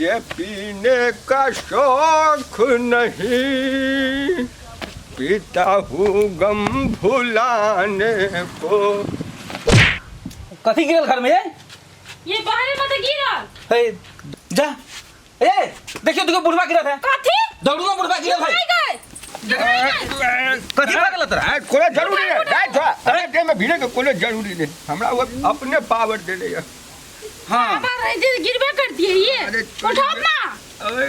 मुझे पीने का शौक नहीं, पीता हूँ गम भुलाने को। कथी गिरल घर में ये? ये बाहरे मत गिरल। हे जा ए, देखियो देखियो, बुढ़वा गिरल है। कथी? दौड़ू ना, बुढ़वा गिरल है। नहीं गए। कथी भऽ गेल तोरा? आ, कोनो जरूरी नहीं जाए थोड़ा। अरे देह में भिड़े के कोनो जरूरी नहीं, हमरा वो अपने पावर देले है। हाँ। बाबा रह जे गिरबे कर दिए ये। अरे उठो ना। अरे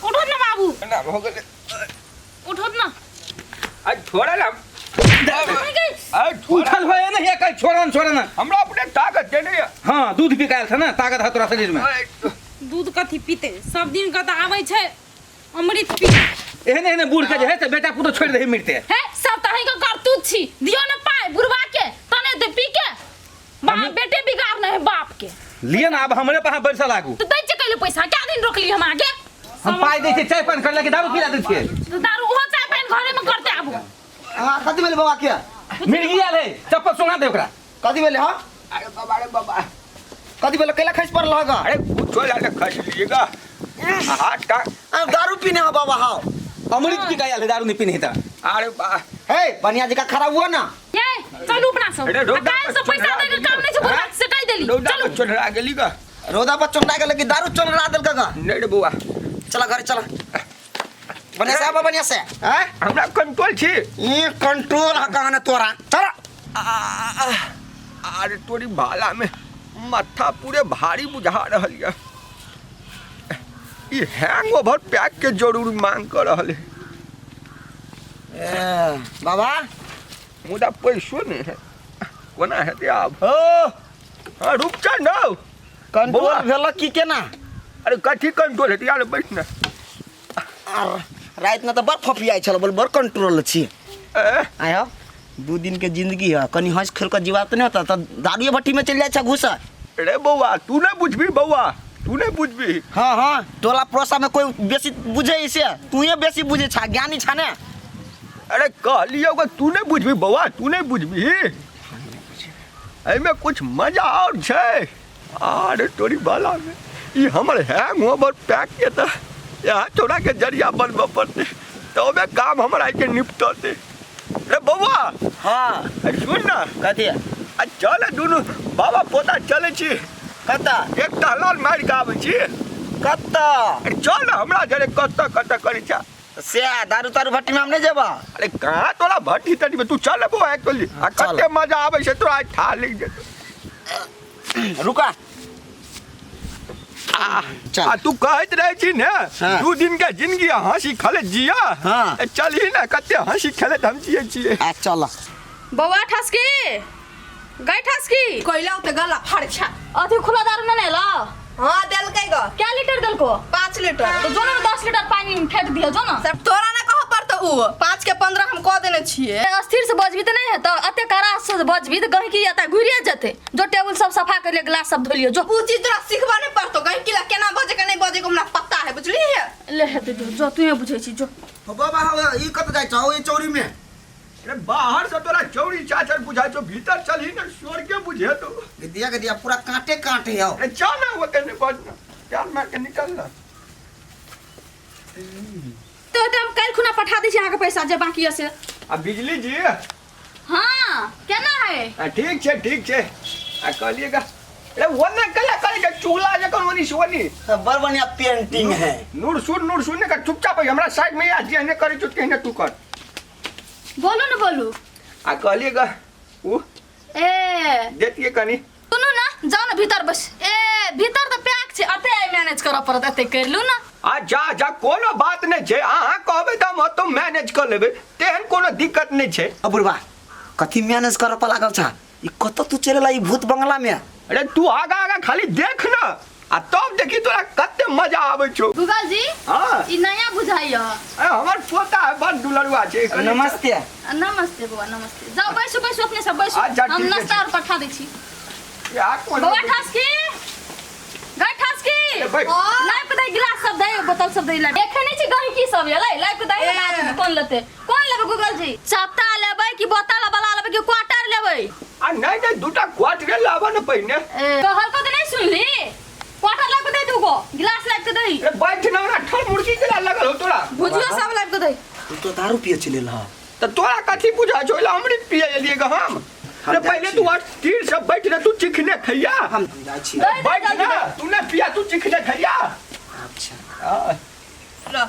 उठो ना बाबू। ना हो गेलै। उठो ना। आ छोड़ा ना। नहीं गए। आ छोड़ा। उठल होए नहीं है कहीं, छोड़न छोड़न। हमरा अपने ताकत देले है। हाँ, दूध पिकायल था ना, ताकत है तोरा शरीर में। अरे, दूध कथी पीते, सब दिन का तऽ आबै छै अमृत पी। एहने एहने बूढ़ के जे है से बेटा पुतोह छोड़ि दही मिरते। हे सब तऽ अहींके करतूत छी, दियौ ने पाइ बुढ़वा के तने ते पी के बाप बेटे बिगाड़ नहीं है बाप के। लिअ ना, आब हमरे पर अहाँ बैसा लागू। तऽ दै छै कैले पैसा, क्या दिन रोकली हम आगे? हम पाइ दै छियै चाय पान करले कि दारू पिला दै छियै? तऽ दारू ओहो चाय पानि घरे में करते आबू। हाँ, कथी भेलै बाबा के? मिर्गी आयल है, चप्पल सुना दे ओकरा। कथी भेलै? हाँ। अरे बाबा, अरे बाबा। कथी भेलै? कैला खसि पड़ल हगा? अरे कुछो लाके खस लीजिएगा हाथ का। आ, दारू पीने हो बाबा? हाँ। अमृत पी के आयल है, दारू नहीं पीने है। अरे बा हे बढ़िया जगह खड़ा हुआ ना। ये चलू अपना सब। अरे, रोड आ काल्हि से पर पैसा चढ़ा दै के काम नहीं छै, बुढ़वा से कहि देली। रौदा चलू। पर चढ़ा गेली का। रौदा पर चोंडा गेल कि दारू चोंडा देलक गा? नहीं रे बौआ। चला घरे चला, बढ़िया से आबा, बढ़िया से। हैं? हमरा कंट्रोल छी। ई कंट्रोल ह कहाँ ने तोरा, चला। अरे तोरी भाला में माथा पूरे भारी बुझा रहल या। ई हैंग ओवर पैक के जरूर मांग कर रहल है। ए, बाबा। मुदा पैसो नहीं है, कोना हेतै आब? हो। हाँ, रुक जा ना। कंट्रोल बौआ। भेल की केना? अरे कथी कंट्रोल हेतै यार, बैठ ना। आर राति में तऽ बड़ फफियाइ छल, बोल बड़ कंट्रोल छी। ए, आय हो, 2 दिन के जिंदगी है, कनी हंस खेल के जीवा तऽ नहीं होता तऽ दारुए भट्टी में चलि जाइ छै घुस। अरे बौआ, तू नहीं बुझबी बौआ, तू नहीं बुझबी। हाँ हाँ, टोला पड़ोसा में कोई बेसी बुझे इसे तू बेसी बुझे छा, ज्ञानी छा ने। अरे कहलियो कि तू नहीं बुझबी बौआ, तू नहीं बुझबी। एहिमे कुछ मजा और छै। अरे तोरी बाला में ई हमर हैंग ओवर पैक के तऽ यहाँ तोरा के जरिया बनबऽ पड़तै, तऽ ओमे काम हमरा के निपटतै। रे बौआ। हाँ। अरे सुन ना। कथी? आ चल, दुनू बाबा पोता चलै छी। कतऽ? एक टहलाल मारि कऽ आबै छी। कतऽ? अरे चल ना हमरा जरे, कतऽ कतऽ करै छ। से दारू तारू भट्टी में हम नहीं जेबा। अरे कहाँ तोरा भट्टी तट्टी में, तू चल बौआ एक्चुअली। आ चल। कते मजा आबै छै तोरा, आइ ठा लिख जेतौ। रुका। चल। आ तू कहैत रहै छी ने, हाँ। 2 दिन के जिंदगी हंसी खेलैत जिया। हाँ। ए, चलही ने, कते हंसी खेलैत हम जियै छियै। आ चल। बौआ ठसकी गई ठसकी। कैला ते गला फरछा। अथी खुला दारू न नेला? हाँ, देलकै ग। क्या लीटर देलको? 5 लीटर। तो जो ना 10 लीटर पानी में फेंक दियो जो ना। सब तोरा ना कह पड़तो, उ 5 के 15 हम कह देने छियै। स्थिर से बजबी तऽ नहीं हेतौ, एते कड़ा से बजबी तऽ गहिकी एतऽ घुरिए जेतै। जो टेबुल सब सफा कर लियो, ग्लास सब धो लियो जो। उ चीज तोरा सिखबा नहीं पड़तो, गहिकी ला केना बजे के नहीं बजे के हमरा पता है, बुझली है? ले हेतै जो, जो तू बुझै छी जो। हो बाबा, हो, ई कत जाइ छौ ई चौरी में? अरे बाहर से तोरा चौरी चाचर बुझाइ छौ, भीतर चलही ने स्वर्गे बुझेतौ। गदिया गदिया पूरा कांटे कांटे हौ। अरे चल ना, ओते नहीं बज ना, प्यार मार के निकल ना। तो हम काल्हि खुना पठा दै छी अहाँके पैसा जे बाकी यऽ से। आ बिजली जी। हाँ, केना है? आ, ठीक छै, ठीक छै। आ कहलिएगा, अरे वो ना कला करे के चुगला जखन ओनी से ओनी। बड़ बढ़िया पेंटिंग है। नूर सुन, नूर सुन का चुपचाप हमरा साइड में आ, जेहने करे छौ तेहने तू कर। बोलू ने, बोलू। आ कहलिएगा उ ए देतिए कनी। सुनू ना, जाउ ने भीतर बस। ए भीतर तऽ पैक छै, एते आइ मैनेज करऽ पड़त, एते करि लू ना। आ जा जा, कोनो बात नहीं छै, अहाँ कहबै तऽ हम ओतौ मैनेज कऽ लेबै, तेहन कोनो दिक्कत नहीं छै। अ बुढ़बा, कथी मैनेज करऽ पर लागल छा? ई कतऽ तू चल एला ई भूत बंगला में? अरे तू आगा आगा खाली देख ना, आ तब देखी तोरा कते मजा आबै छौ। गूगल जी। हाँ। ई नया बुझाइया। अरे हमर पोता है, बड़ दुलरुआ छै। नमस्ते। नमस्ते बौआ, नमस्ते। जाओ बैसू, बैसू, अपने सब बैसू। अच्छा, हम ठीक है, नाश्ता और पठा दै छी। या कोन? बौआ ठसकी गई ठसकी। ए, बैठ। लाइव के दही, गिलास सब दही, बोतल सब दही। लाइव देखे नहीं छी, गहिकी सब एलै। लाइव के दही ए। कोन लेतै, कोन लेबै? गूगल जी, चपटा लेबै कि बोतल वाला लेबै कि क्वार्टर लेबै? आ नहीं नहीं, दूटा क्वार्टर लाबऽ ने पहिने। कहलको तऽ नहीं सुनली? क्वार्टर लाइव के दही, दूगो गिलास लाइव के दही। तो दारू पिए चले ला। त तोरा कथी बुझा छौ एला हमरे पिए एलियै ग हम। हम रे जाइ पहिले छी। तू स्थिर से बैठ रे, तू चिखने खैया। हम जाइ छी। बैठ ना, तू ने पिया, तू चिखने खैया। अच्छा। हाँ। ल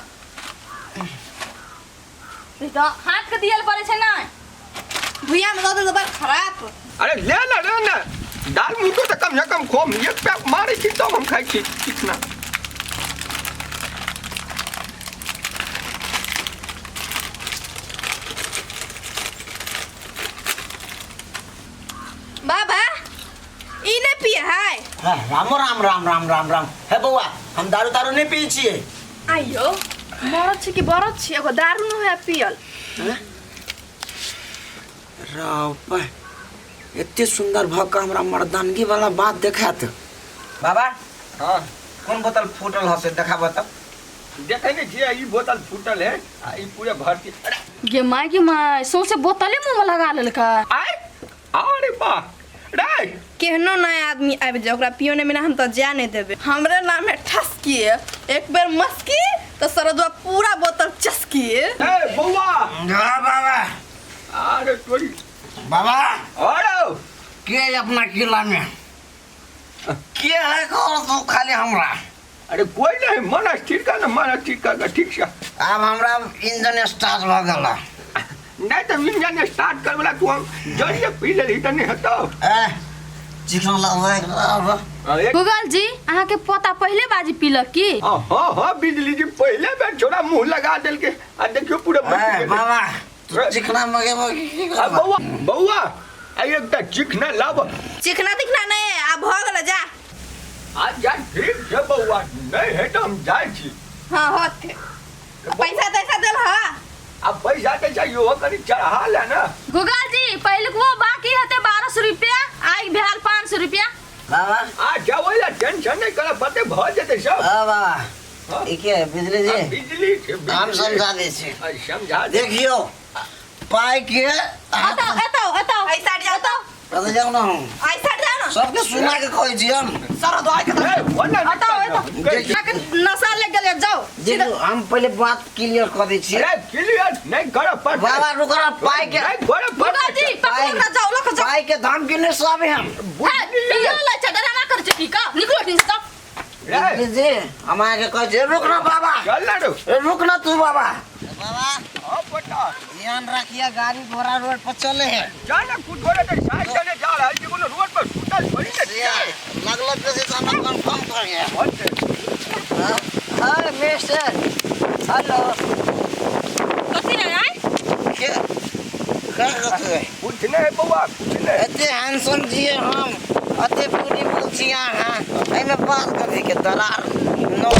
तऽ हाथ के दियल पड़ै छै नहि। भुइया में दऽ देल बड़ खराब। अरे ले ना, ले ना, दाल मुँह तो कम से कम खोम एक पैक मारे छी तब हम खाइ छी चिकना। बाबा ई नहीं पिए है। हाँ, रामो राम राम राम राम राम। हे बौआ, हम दारू तारू नहीं पिए छियै। आइयो मरद छी कि बरद छी, एगो दारू नहीं है पियल। राव एते सुंदर भऽ कऽ हमरा मर्दानगी वाला बात देखात। बाबा हाँ कोन बोतल फूटल हसे देखाबऽ तऽ। देखै नहीं छियै ई बोतल फूटल है आ ई पूरे भरती। अरे गे माय गे माय, सौंसे बोतले मुँह में लगा लेलकै। आय अरे वाह रे, केहनो नया आदमी आबि जाए ओकरा पियोने बिना हम तऽ जाय नहीं देबै। हमरे नाम है ठसकी, एक बेर मस्की तऽ सरदुआ पूरा बोतल चस्की। ए बौआ। हाँ बाबा। अरे तोरी बाबा अरे के अपना किला में के है कौन तू खाली हमरा? अरे कोई नहीं, मन स्थिर कर ना, मन स्थिर कर ठीक से। आब हमरा इंजन स्टार्ट भऽ गेल। नहीं तो इंजन स्टार्ट कर वाला तू हम जरिए पी लेली तऽ नहीं हेतौ। ए चिकन लगबै। गूगल जी अहाँ के पोता पहिले बाजी पीलक की? हाँ हाँ हाँ बिजली जी पहिले बेर छोड़ा मुंह लगा देलके आ देखियो पूरा मर गेलै। बाबा तू चिकना मगे की आ बौआ बौआ आ एकटा चिकना लाब। चिकना तिकना नहीं आ भऽ गेल जा। आ जा ठीक छै बौआ, नहीं है तऽ हम जाइ छी। हाँ होते पैसा तैसा देल हा। आ पैसा तैसा इहो कनी चढ़ा ले ना। गूगल जी पहिलुकबो बाकी हेतै 1200 रुपया, आइ भेल 500 रुपया। बाबा आ जाओ ला टेंशन नहीं कर, पते भऽ जेतै सब। हाँ बाबा ई के बिजली जी? बिजली छै, हम समझा दै छी। समझा दे। देखियो पाई के एतौ एतौ एतौ ऐ साइड जाओ तो, कतऽ जाउ ना हम? ऐ साइड जाओ ना। सबके सुना के कहै छी हम। सरदुआ के ए, ओना नहीं एतौ, एतौ। करना। अहाँके नशा लग गेलै जाओ। देखियो हम पहिले बात क्लियर कऽ दै छी। अरे क्लियर नहीं कर पड़तै। बाबा रुक ना, पाई के नहीं कर गूगल जी पड़तै। पकड़ो ना जाओ लख जाओ। पाई के धमकी नहीं सब हम। हे पियो लै छै, डरामा करै छै की का? निकलो ठीक से जाओ। रे, बिजली जी हम अहाँके कहै छी रुक ना बाबा। चल ना रो। ए, रुक ना तू बाबा। बाबा हाँ बेटा ध्यान रखिए, गाड़ी घोड़ा रोड पर चले है। जा ना कुछ थोड़े तो साइड चले जा रहा है, कोनो रोड पर सुतल थोड़ी ना छियै। लगलो बेसी तो हमरा कंफर्म कर गया। होते। हाँ मिस्टर हेलो। कथी रे आय? के का कहते है? कुछ नहीं बौआ, कुछ नहीं। एते हैंडसम जिए हम, एते ब्यूटीफुल छियै अहाँ, एहिमे बात कथी के दरार नो।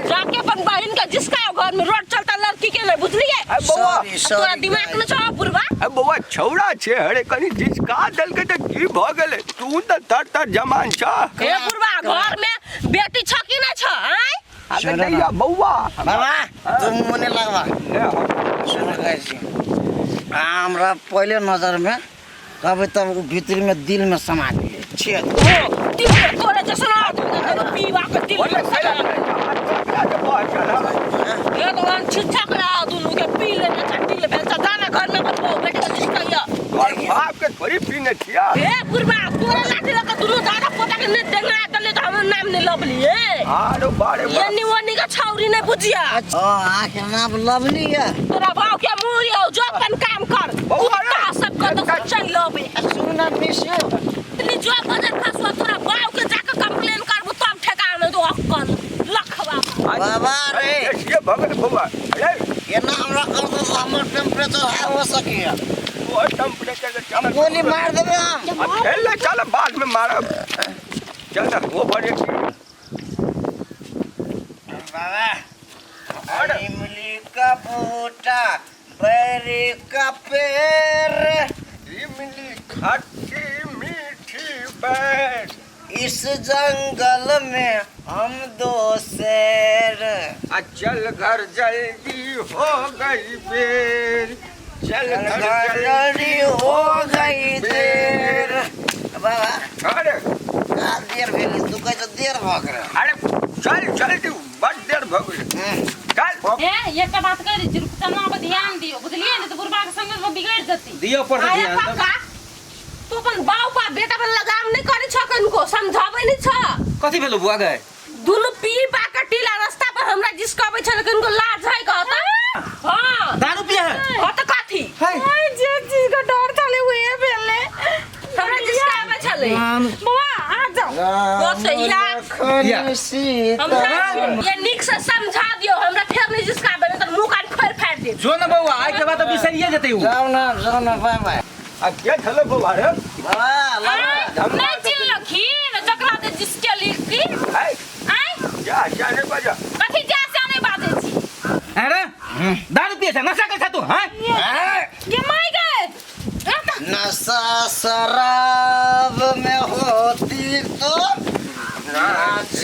जाके अपन बहन के जिसका घर में रोड चलता लड़की के नहीं बुझलिए। अरे बौआ, सॉरी तोरा सॉरी दिमाग में छौ बुढ़वा? अरे बौआ छौड़ा छै, अरे कनी जिसका देलकै तऽ की भऽ गेलै? तू तऽ तर तर जमान छ। हे बुढ़वा घर में बेटी छ कि नहीं छ? आय अरे नहीं या बौआ। बाबा तू मुँह नहीं लगवा। नहीं, हम सुन कहै छी हमरा पहिले नजर में कहबै तब उ भीतर में दिल में समा गेलै छेद। ओ तिमी तोरे जैसन आदमी के पीवा के दिल में बोले समा खेला गेलै। हाथ पकड़ा के बह चल। हे भगवान छिछा करा दुनू के पी लेने छ दिल भेल छ जाना घर में अपन बहू बेटी के जिसका तोहर बाप के थोड़ी पीने छिया। हे बुढ़वा तोरे लाठी लऽ के दुनू दादा पोता के नहि डेंगा देले तऽ हमर नाम नहि लबलिए। आरो बारे बाप। एनी ओनी के छौरी नहि बुझिया। ओ अहाँके नाम लवली है। तोरा भाव के मुँह यौ, जो अपन काम कर। बौआ रे। कुत्ता सब के तऽ चलि लबै। सुन ना मिसू। तनी जो बजर खसुआ तोरा बाप के जाके कंप्लेन करबो तब ठेकान दो अक्कल लखवा। बाबा रे। ये भगत बौआ। अरे एना हमरा कर दो हमर टेम्परेचर हाई हो सकिया। वो टेम्परेचर के चल गोली मार देबे हम। अब खेल ले चल बाद में मारब। चल ना वो बड़े बाबा इमली का बूटा बेरी का पेड़, इमली खट्टी मीठी बैर, इस जंगल में हम दो शेर। आ चल घर जल्दी हो गई बेर, चल घर जल्दी हो गई देर। बाबा अरे का देर भेल? तू कहै छ देर भऽ गेल। अरे चल जल्दी बड देर भऽ गेल। चल। ए एकटा बात कहि दै छी, रुक। चनवा पर ध्यान दियो बुझलिए ने तो बुढ़बा के संग में बिगड़ जती। दियो पर अरे ध्यान तब। काका तू अपन बाप बा बेटा पर लगाम नहीं करे छ कनको समझाबै नहीं छ। कथी भेलो बुआ गए? दुनु पी पा के टीला रास्ता पर हमरा जिसकाबै छ कनको लाज है कहता। हां दारू पिए है? हां त कथी है। आय जे चीज के डर छले उहे भेले। हमरा जिसकाबै छले। बौआ आ जाओ। बस इहा या। हमरा ये नीक से समझा दियो हमरा फेर नहीं जिसकाबै नहीं त मुंह कान फोड़ फाड़ दे। जो ना बौआ आइ के बाद तो बिसरिए जेतै उ। जाओ ना जाओ ना बाय बाय। आ के छले बौआ रे? बाबा बाबा नहीं चिल्लखिन जकरा दे जिसके लिखी आय आय जा जा नहीं बाजा। कथी जा से नहीं बाजै छी। अरे दारू पिए छ नशा कर छ तू? हां ये माय गए। नशा शराब में होती तो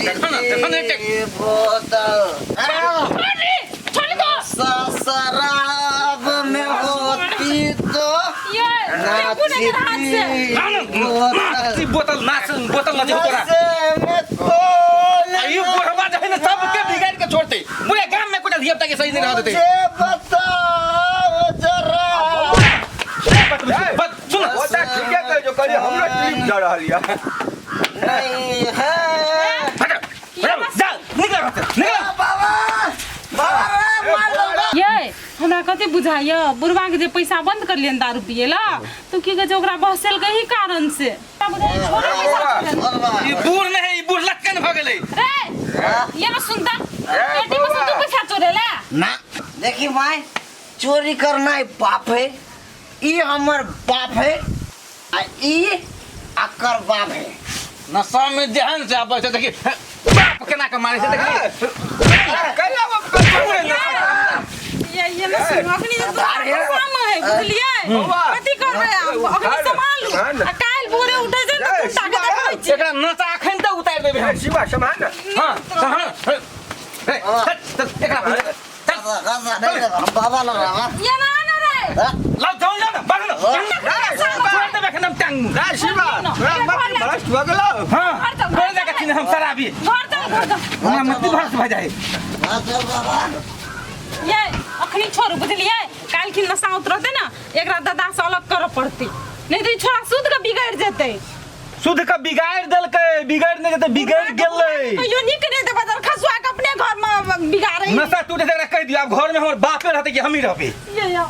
देखो ना, देखो ना, नाचती बोतल। अरे छोड़ दो। नशा शराब में होती तो ये टेम्पू नहीं हाथ से। नाचती बोतल। बोतल नाच बोतल नचे तोरा। नशे में कौन यो बुढ़वा जे है ना सबके बिगाड़ के छोड़ते पूरे गांव में कुछ धिया पुता के सही नहीं रह देते। मुझे बताओ जरा। बस सुन ओता ठीके कह जो कहलिए हमरो ट्रिप जा रहल या। नहीं है। हट जा निकल घर से निकल। बाबा बाबा रे मार दूंगा। ये हमरा कथी बुझाइय बुढ़वा के जे पैसा बंद कर लियन दारू पिए ला तो की कहै छै ओकरा बहसेल के ही कारण से। बुझाइए छोड़े पैसा बोल बाबा। ई बूढ़ नहीं है ई बूढ़ लटकन भ गेलै। रे ये ना सुनता बेटी में से तू पैसा चोरे ला ना देखी माय चोरी करना ही पाप है। ई हमर बाप है आ ई अकर बाप है। नशा में जहन से आबै छै देखी बाप केना के मारे छै देखी। कैला ये ना सुन अखनी जे काम है बुझलिए कथी करबै आब अखनी संभालू आ काल्हि भोरे उठै छै त कुत्ता के देखबै छी। एकरा नशा अखन तक उतारि देबै हम। शिवा सम्हाल ना। हां सम्हाल ए चल एकरा चल गाजा नहीं देबा, हम बाबा लग रहा। ये ना ना रे लाओ जाओ जाओ ना बाहर ना छोड़ देबै एखन हम टांग मुँह। ना शिवा तोरा मत भ्रष्ट भऽ गेलौ। हां छोड़ दे कखन हम शराबी घर चल घर चल। हमरा मति भ्रष्ट भऽ जाइ। चल बाबा। ये अखनी छोड़ू बुझलिए काल्हि खिन नशा उतरतै ना एकरा दादा से अलग करऽ पड़तै नहीं तो ई छोड़ा शुद्ध के बिगड़ जेतै। शुद्ध के बिगाड़ देलकै बिगड़ नहि जेतै बिगड़ गेलै। कहियो नीक नहि देबै तर खसुआ के अपने घर में बिगाड़ै। नशा टूटे एकरा कहि दियौ आब घर में हमर बापे रहतै कि हमही रहबै। ये यो।